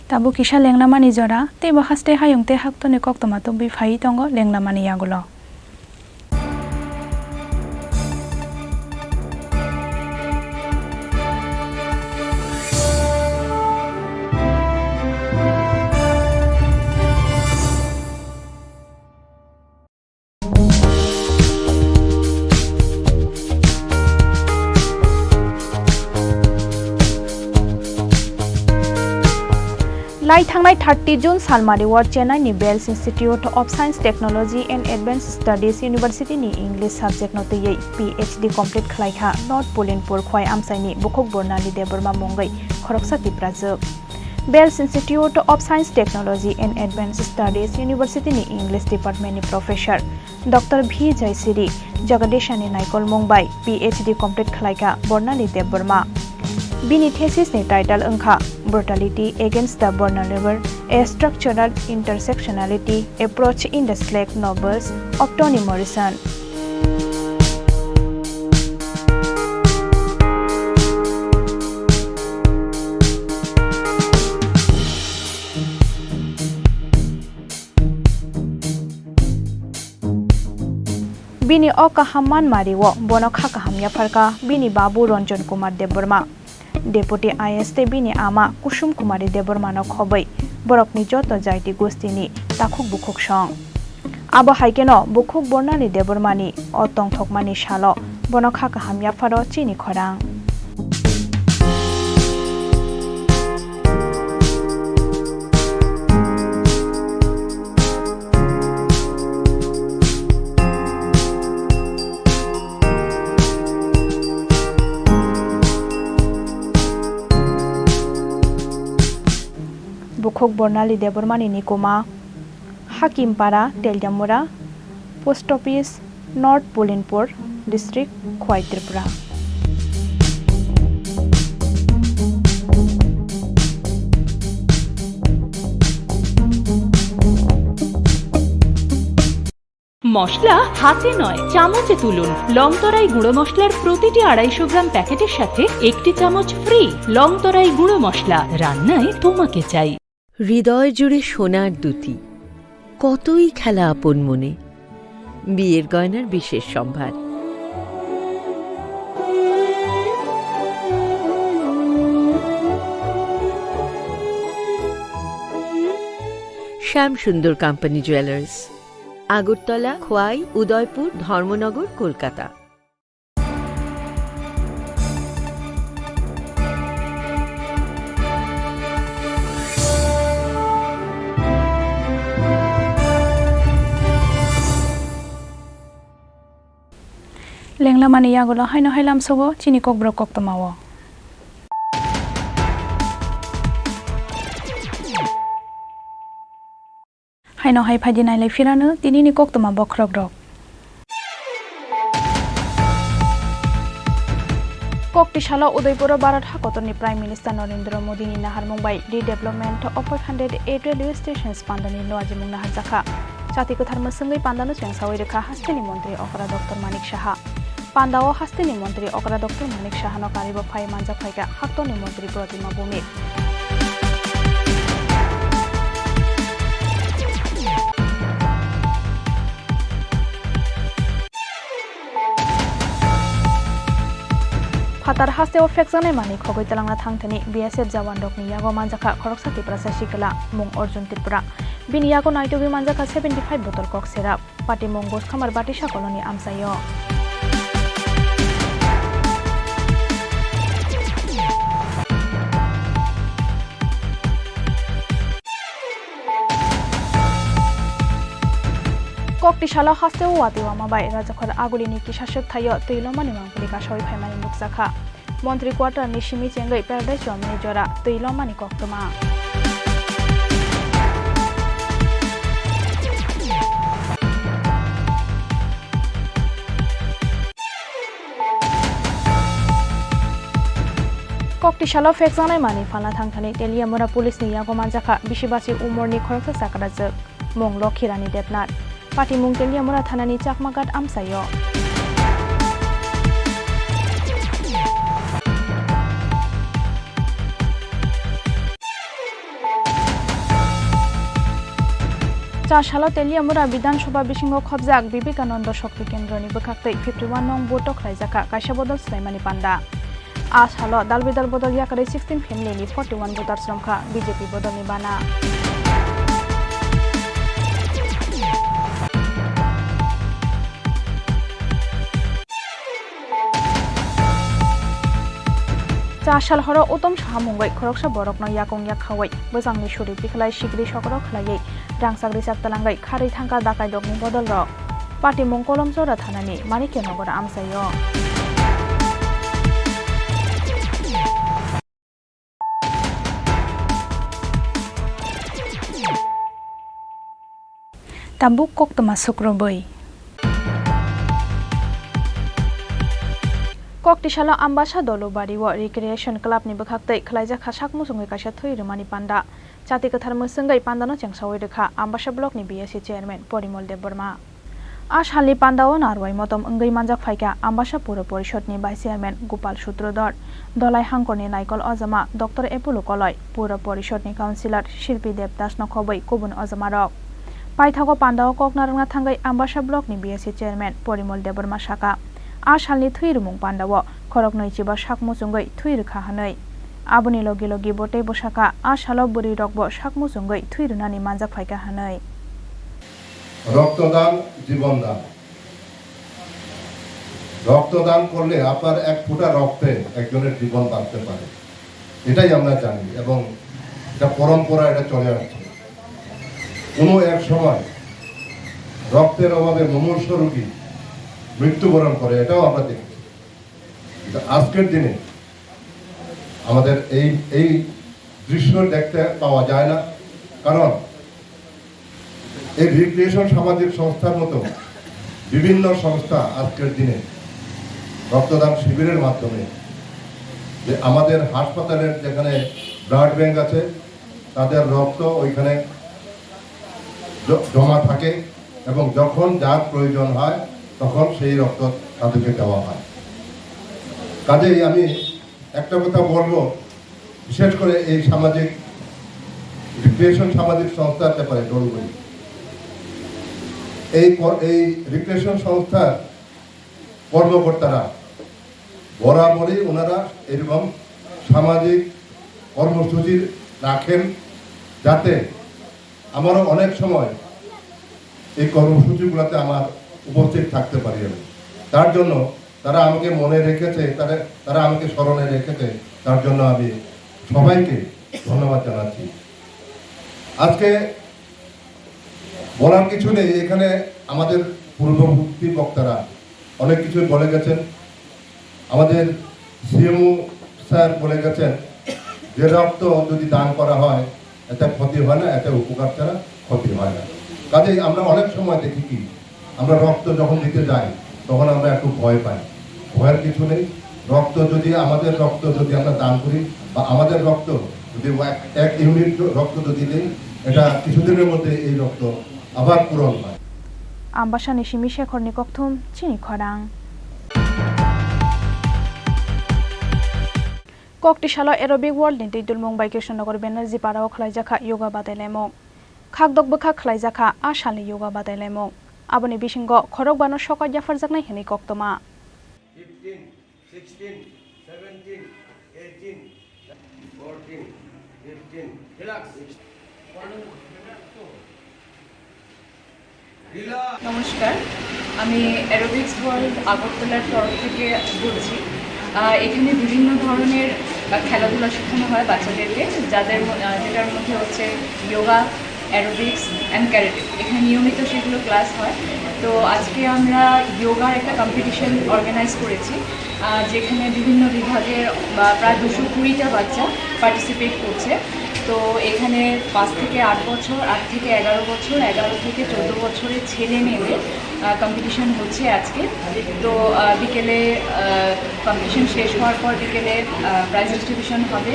Tabuk kisa lengnamani jora, teibo haste hayung tei haktoni koktwma tubui phaiwi tongo lengnamani yagulo. Lai thangnai thirty June salmari o Chennai ni Bells Institute of Science, Technology and Advanced Studies University ni English subject no twiwi P H D complete khlai kha North Pulinpur Khowai amchai ni bukhuk Bornali Debbarma mungwi khoroksa Tiprajwk. Bells Institute of Science, Technology and Advanced Studies University ni English Department ni Professor Doctor V Jaisiri Jagadeshani naikolmung bai P H D complete khlai kha Bornali Debbarma. Bini thesis ni title wngkha Brutality Against the Vulnerable, A Structural Intersectionality Approach in the Slack Novels of Toni Morrison. Bini o kaham manmari-o bono kha kaham yapharkha bini babu Ranjan Kumar Debbarma. Deputy I A S tei bini ama Kusum Kumari Debbarmano khobwi borokni joto jaiti gustini takhuk bukhuk song. Abo hai kheno bukhuk Bornali Debbarmani o tongthokmani salo bono kha kaham yapharo chini khorang. Bukhuk Bornali Debbarmani nikuma, Hakimpara, Teliamura, Post Office, North Pulinpur District, Khowai Tripura. মশলা হাতে নয়, চামচে তুলুন। লংতরাই গুঁড়ো মশলার প্রতিটি আড়াইশো গ্রাম প্যাকেটের সাথে একটি চামচ ফ্রি। লংতরাই গুঁড়ো মশলা, রান্নায় তোমাকে চাই। হৃদয় জুড়ে সোনার দ্যুতি, কতই খেলা আপন মনে। বিয়ের গয়নার বিশেষ সম্ভার। শ্যাম সুন্দর কোম্পানি জুয়েলার্স, আগরতলা, খোয়াই, উদয়পুর, ধর্মনগর, Kolkata. Lenglamani yagulo haino hai lamsogo chini kokborok koktwmao. Haino hai phaidi nailai phirano tinini koktwma bokhorokrok. Kokti salo Udaipuro Bharat hakotorni Prime Minister Narendra Modini naharmung bai redevelopment of five hundred eight railway stations pandani nuajimung naharjakha. Chati kwthar mwswngwi pandano chengsawi rwkha hasteni montri okra Doctor Manik Saha. Pandao hasteni montri okra Doctor Manik Sahano karibo phai manjak phaikha haktorni montri Protima Bhumik. Phatar hasteo phekjaknai manwi khogwi twlangna thangthani B S F jawanrokni yago manjakha khoroksa Tiprasa sikla mung Arjun Tripura. Bini yago naitugwi manjakha seventy five botol kok serap. Patimung Goskhamar Batisa koloni amchaio. Kokti salo hasteo watwi wama bai Rajakhor Agulini kisa swk thaio twi lomani mangpili kasawi phaimani nukjakha. Montri Quarter ni simi chengwi Paradise Chowmini jora twi lomani koktwma. Kokti salo phekjaknai manwi phalna thangthani Teliamura police ni yago manjakha bisi basi umor ni khoroksa chakrajwk, mung Lokhirani Debnath. Patimung Teliamura thanani Chakmaghat amchaio. Cha salo Teliamura Bidhan Sabha bisingo khobjak Vivekananda Shakti Kendroni bwkhaktwi fifty one nong vote o khlaijakha kaisa bodol swlaimani panda. A salo dal bidal bodol yakarwi sixteen family ni forty one voters romkha B J P bodolni bana. Cha sal horo Uttom Saha mungwi khoroksa borokno yakung yak khawi bwsangni suri tikhlai sigri sokro khlaiwi rangchak rijak twlangwi kharwi thangkha dakaidokni bodolrok. Patimung Kolomchora thanani Manikya Nogor amchaio. Tabuk koktwma sukrubwi. Kokti salo Ambasa Dolubari o Recreation Club ni bwkhaktwi khwlaijak kha sak muchungwi kaisa thwi rwmani panda. Chati kwthar mwswngwi pandano chengsawi rwkha Ambasa Block ni B S C Chairman Porimol Debbarma. A salni pandao narwai motom wngwi manjak phaikha Ambasa Puro Porishod ni Vice Chairman Gopal Sutrodhar, Dolai Hangkor ni Naikol Ojama Doctor Apollo Koloi, Puro Porishod ni Councillor Shilpi Debdas no khobwi kubun ojamarok. Paithago pandao kok narwkna thangwi Ambasa block ni B S C chairman Porimol Debbarma sakha, a salni thwi rwmung pandao khoroknwi chiba sak muchungwi thwi rwkha hwnwi. Aboni logi logi bo teibo sakha, a salo bwrwi rokbo sak muchungwi thwi rwnani manjak phaikha hwnwi. রক্তদান জীবন দান। রক্তদান করলে আপনার এক ফোঁটা রক্তে একজনের জীবন বাঁচতে পারে, এটাই আমরা জানি এবং এটা পরম্পরা, এটা চলে আসছে। কোনো এক সময় রক্তের অভাবে মুমূর্ষু রোগী মৃত্যুবরণ করে, এটাও আমরা দেখেছি। কিন্তু আজকের দিনে আমাদের এই, এই দৃশ্য দেখতে পাওয়া যায় না, কারণ এই রিক্রিয়েশন সামাজিক সংস্থার মতো বিভিন্ন সংস্থা আজকের দিনে রক্তদান শিবিরের মাধ্যমে যে আমাদের হাসপাতালের যেখানে ব্লাড ব্যাংক আছে, তাদের রক্ত ওইখানে জ-, জমা থাকে এবং যখন যার প্রয়োজন হয়, তখন সেই রক্ত তাদেরকে দেওয়া হয়। কাজেই আমি একটা কথা বলবো, বিশেষ করে এই সামাজিক, রিক্রিয়েশন সামাজিক সংস্থার ব্যাপারে বলবো। এই ক-, এই রিক্রিয়েশন সংস্থার কর্মকর্তারা বরাবরই ওনারা এরকম সামাজিক কর্মসূচি রাখেন, যাতে আমরাও অনেক সময় এই কর্মসূচিগুলোতে আমার উপস্থিত থাকতে পারি আমি। তার জন্য তারা আমাকে মনে রেখেছে, তারা, তারা আমাকে স্মরণে রেখেছে, তার জন্য আমি সবাইকে ধন্যবাদ জানাচ্ছি। আজকে বলার কিছু নেই, এখানে আমাদের পূর্ববর্তী বক্তারা অনেক কিছুই বলে গেছেন। আমাদের সিএমও স্যার বলে গেছেন যে রক্ত যদি দান করা হয়, এতে ক্ষতি হয় না, এতে উপকার ছাড়া ক্ষতি হয় না। কাজেই আমরা অনেক সময় দেখি কি, আমরা রক্ত যখন দিতে যাই, তখন আমরা একটু ভয় পাই। ভয়ের কিছু নেই। রক্ত যদি, আমাদের রক্ত যদি আমরা দান করি, বা আমাদের রক্ত যদি এক, এক ইউনিট রক্ত যদি দেই, এটা কিছুদিনের মধ্যে এই রক্ত আবার পূরণ হয়। Ambasani simi Shekhorni kokthum chini khorang. Kokti salo Aerobic World ni twi dulmung bai Krishnanagar Banerjee Para o khwlaijakha yoga badailaimung. Khakdok bwkha khwlaijakha a salni yoga badailaimung. Aboni bisingo khorokbano sokat yapharjaknai hwnwi koktwma. Fifteen, sixteen, seventeen, eighteen, fourteen, fifteen, relax. নমস্কার, আমি aerobics world আগরতলার তরফ থেকে বলছি। আহ, এখানে বিভিন্ন ধরনের, আহ, খেলাধুলা শেখানো হয় বাচ্চাদেরকে, যাদের ম-, আহ, যেটার মধ্যে হচ্ছে যোগা, অ্যারোবিক্স অ্যান্ড ক্যারাটে। এখানে নিয়মিত সেগুলো ক্লাস হয়। তো আজকে আমরা যোগার একটা কম্পিটিশন অর্গানাইজ করেছি, আহ, যেখানে বিভিন্ন বিভাগের, আহ, প্রায় দুশো কুড়িটা বাচ্চা পার্টিসিপেট করছে। তো এখানে পাঁচ থেকে আট বছর, আট থেকে এগারো বছর, এগারো থেকে চোদ্দো বছরের ছেলে মেয়েদের, আহ, কম্পিটিশন হচ্ছে আজকে। তো, আহ, বিকেলে, আহ, কম্পিটিশন শেষ হওয়ার পর বিকেলে, আহ, প্রাইজ ডিস্ট্রিবিউশন হবে।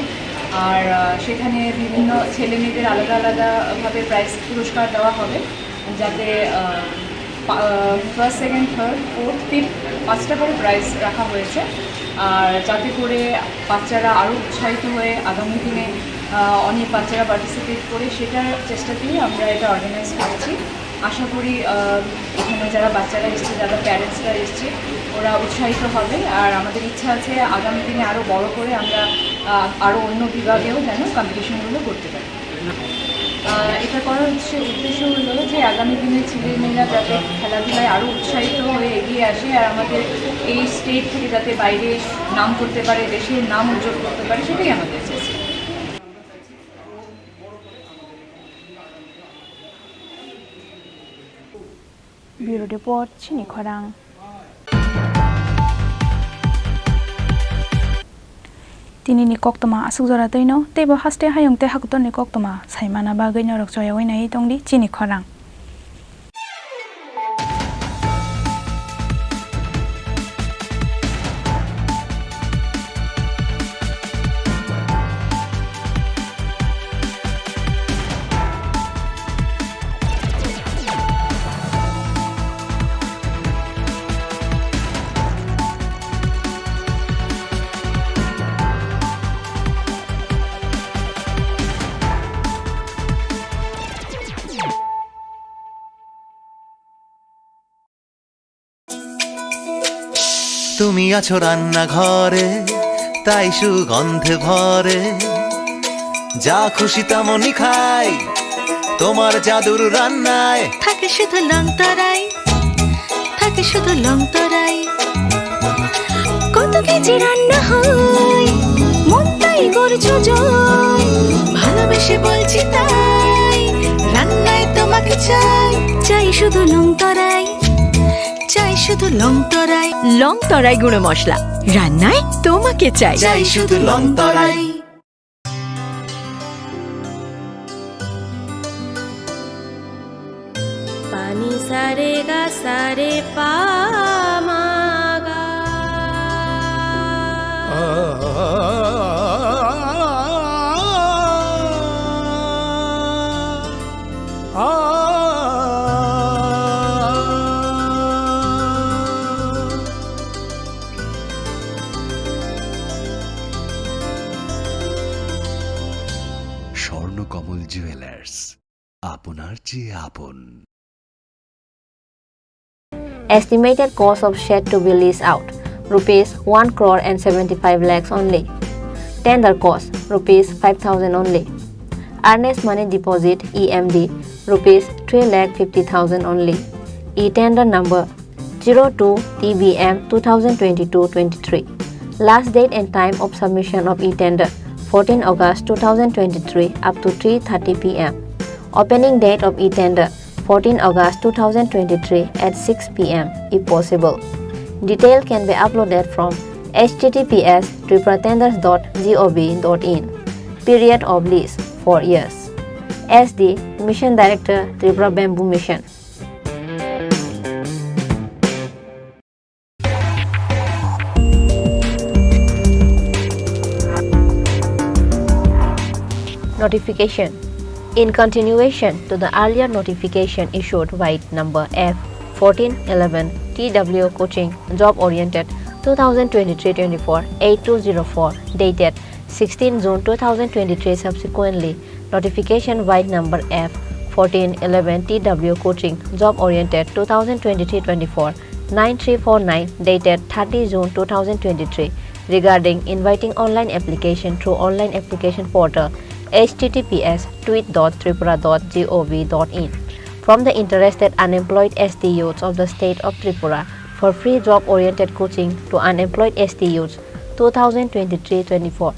আর, আহ, সেখানে বিভিন্ন ছেলে মেয়েদের আলাদা আলাদাভাবে প্রাইজ পুরস্কার দেওয়া হবে, যাতে, আহ, পা-, আহ, first, second, third, fourth, fifth পাঁচটা করে প্রাইজ রাখা হয়েছে। আর যাতে করে বাচ্চারা আরও উৎসাহিত হয়ে আগামী দিনে, আহ, অনেক বাচ্চারা পার্টিসিপেট করে, সেটার চেষ্টাতেই আমরা এটা অর্গানাইজ করেছি। আশা করি, আহ, এখানে যারা বাচ্চারা এসছে, যারা প্যারেন্টসরা এসছে, ওরা উৎসাহিত হবে। আর আমাদের ইচ্ছা আছে আগামী দিনে আরও বড় করে আমরা, আহ, আরও অন্য বিভাগেও যেন কম্পিটিশনগুলো করতে পারি। আহ, এটা করার হচ্ছে উদ্দেশ্য হলো যে আগামী দিনে ছেলেমেয়েরা যাতে খেলাধুলায় আরও উৎসাহিত হয়ে এগিয়ে আসে আর আমাদের এই স্টেট থেকে যাতে বাইরে নাম করতে পারে, দেশের নাম উজ্জ্বল করতে পারে, সেটাই আমাদের চেষ্টা। Bureau Report, chini khorang. Tinini koktwma aswk jora twino, teibo haste hayung tei hakutorni koktwma saimana bagwi norok choyaui naiwi tongdi chini khorang. তুমি আছো রান্নাঘরে, তাই সুগন্ধে ভরে। যা খুশি তেমনই খাই, তোমার জাদুর রান্নায়। থাকে শুধু লং তরাই, থাকে শুধু লং তরাই। কত কেজি রান্না হয়, মনটাই করছো জয়। ভালোবেসে বলছি তাই, রান্নায় তোমাকে চাই। চাই শুধু লং তরাই, চাই শুধু লং তরাই। লং তরাই গুঁড়ো মশলা, রান্নায় তোমাকে চাই। চাই শুধু Longtharai. Pani sa re ga sa re pa ma ga. Swarnakamal jewellers, আপনার চেয়ে আপন। Estimated cost of shed to be leased out, rupees one crore and seventy-five lakhs only. Tender cost, rupees five thousand only. Earnest money deposit, E M D, rupees three lakh fifty thousand only. E-tender number zero two T B M two thousand twenty-two twenty-three. Last date and time of submission of e-tender, fourteen August two thousand twenty-three up to three thirty P M. Opening date of e-tender, fourteen August two thousand twenty-three at six P M if possible. Detail can be uploaded from H T T P S tripura tenders dot gov dot in. Period of lease, four years. S D, Mission Director, Tripura Bamboo Mission. Notification. In continuation to the earlier notification issued by number F fourteen eleven T W Coaching Job Oriented two thousand twenty-three twenty-four eight two zero four, dated sixteen June two thousand twenty-three, subsequently notification by number F fourteen eleven T W Coaching Job Oriented two thousand twenty-three twenty-four nine three four nine, dated thirty June two thousand twenty-three, regarding inviting online application through online application portal H T T P S tweet dot tripura dot gov dot in. From the interested unemployed S T youths of the state of Tripura for free job oriented coaching to unemployed S T youths two thousand twenty-three twenty-four.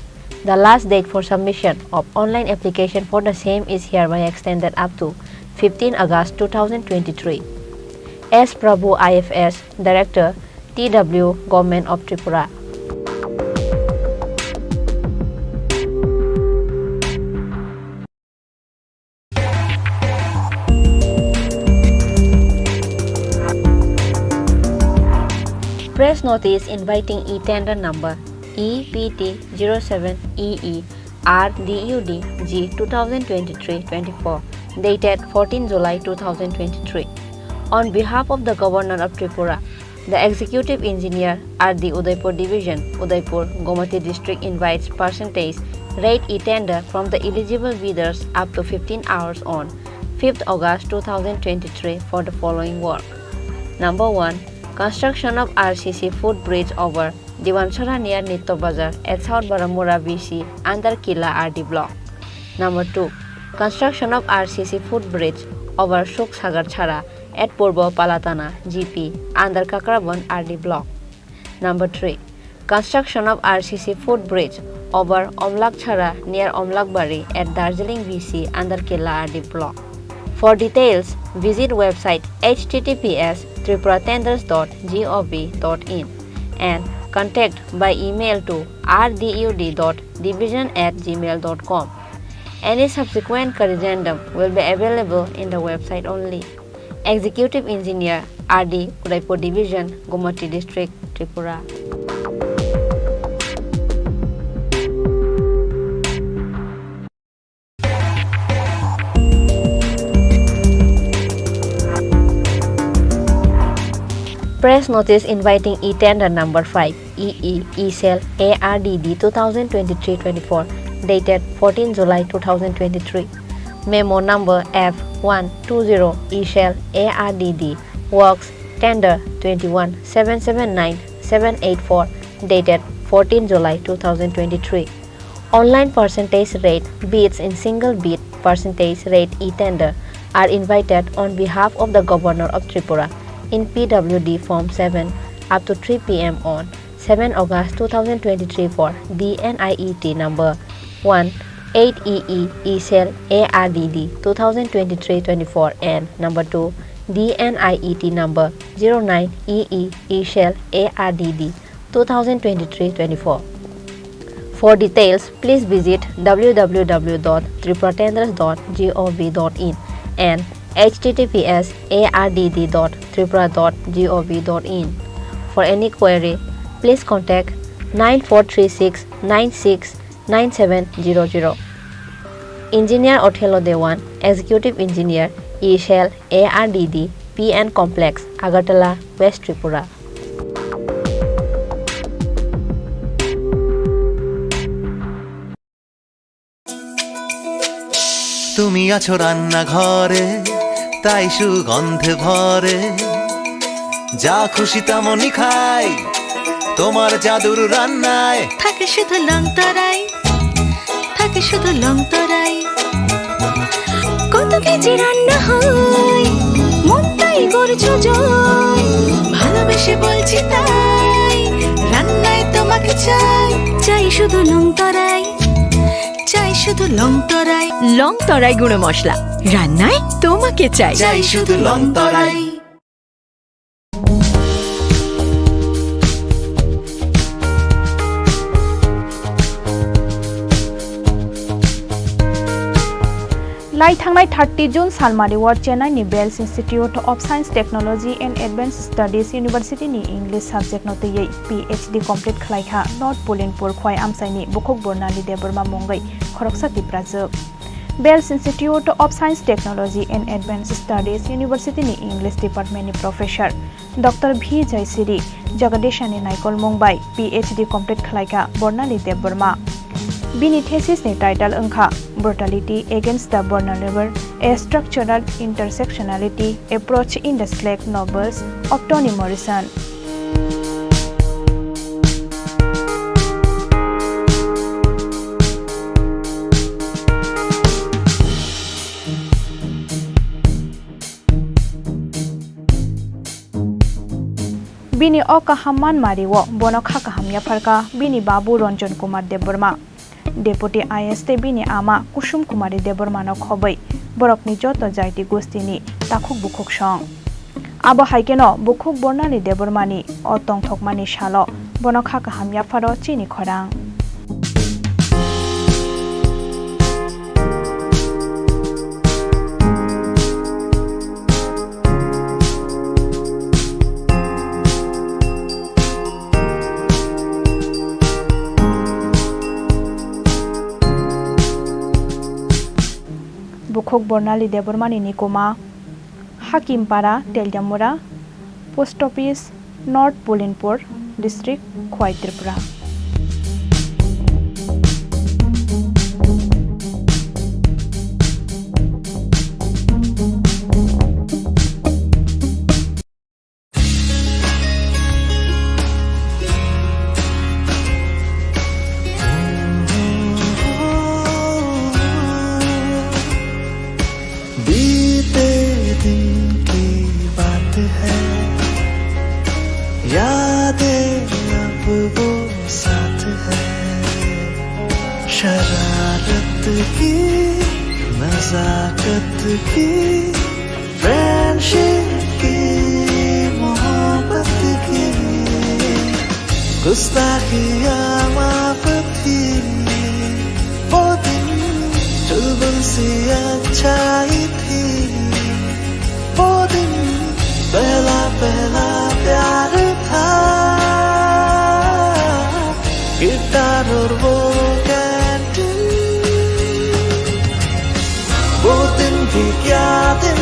The last date for submission of online application for the same is hereby extended up to fifteen August two thousand twenty-three. S Prabhu, I F S, Director, T W, Government of Tripura. Press notice inviting e-tender number E P T zero seven E E R D U D G two thousand twenty-three twenty-four, dated fourteen July two thousand twenty-three. On behalf of the Governor of Tripura, the Executive Engineer, R D Udaipur Division, Udaipur, Gomati District invites percentage rate e-tender from the eligible bidders up to fifteen hours on fifth August two thousand twenty-three for the following work. Number one, construction of R C C footbridge over Diwanchara near Nitto Bazar at South Baramura B C under Kila R D block. Number two, construction of R C C footbridge over Suksagar Chhara at Purbo Palatana G P under Kakrabon R D block. Number three, construction of R C C footbridge over Omlak Chhara near Omlakbari at Darjeeling B C under Kila R D block. For details, visit website H T T P S tripura tenders dot gov dot in and contact by email to R D U D dot division at gmail dot com. Any subsequent corrigendum will be available in the website only. Executive Engineer, R D, Udaipur Division, Gomati District, Tripura. Press notice inviting e-tender number five, E E, E-Cell, A R D D two thousand twenty-three twenty-four, dated fourteen July two thousand twenty-three. Memo number F one two zero, E-Cell, A R D D, works tender twenty-one seven seven nine seven eight four, dated fourteen July two thousand twenty-three. Online percentage rate, bids in single bid percentage rate e-tender are invited on behalf of the Governor of Tripura in P W D Form seven up to three P M on seven August two thousand twenty-three for D N I E T number one eight E E E cell A R D D two thousand twenty-three twenty-four and number two D N I E T number zero nine E E E cell A R D D two thousand twenty-three twenty-four. For details, please visit W W W dot tripura tenders dot gov dot in and H T T P S A R D D dot tripura dot gov dot in. For any query, please contact nine four three six nine six nine seven zero zero. Engineer Othello Dewan, Executive Engineer, E cell A R D D, P N Complex, Agartala, West Tripura. তুমি আছো রান্নাঘরে, তাই সুগন্ধে ভরে। যা খুশি তেমনই খাই, তোমার জাদুর রান্নায়। থাকে শুধু লং তরাই, থাকে শুধু লং তরাই। কত কেজি রান্না হয়, মনটাই করছো জয়। ভালোবেসে বলছি তাই, রান্নায় তোমাকে চাই। চাই শুধু লং তরাই, চাই শুধু লং তরাই। লং তরাই গুঁড়ো মশলা, রান্নায় তোমাকে চাই। চাই শুধু লং তরাই। Lai thangnai thirty June salmari o Chennai ni Bells Institute of Science, Technology and Advanced Studies University ni English subject no twiwi P H D complete khlai kha North Pulinpur Khowai amchai ni Bukhuk Bornali Debbarma mungwi khoroksa Tiprajwk. Bells Institute of Science, Technology and Advanced Studies University ni English Department ni Professor Doctor V Jaisiri Jagadeshani naikolmung bai P H D complete khlai kha Bornali Debbarma. Bini thesis ni title wngkha Brutality Against the Vulnerable, A Structural Intersectionality Approach in the Slack Novels of Toni Morrison. Bini o kaham manmari o bono kha kaham yapharkha bini babu Ranjan Kumar Debbarma. Deputy I A S tei bini ama Kusum Kumari Debbarmano khobwi borokni joto jaiti gustini takhuk bukhuk song. Abo hai kheno Bukhuk Bornali Debbarmani o tongthokmani salo bono kha kaham yapharo chini khorang. Bukhuk Bornali Debbarmani nikuma, Hakimpara, Teliamura, Post Office, North Pulinpur, District, Khowai, Tripura. बीते दिन की बात है, यादें अब वो साथ है। शरारत की, नजाकत की, फ्रेंडशिप की, मोहब्बत की, गुस्ताखियाँ माफ थी। वो दिन चुलबुल सी अच्छाई थी। वो दिन पहला पहला प्यार था। गिटार और वो कैंटीन। वो दिन भी क्या दिन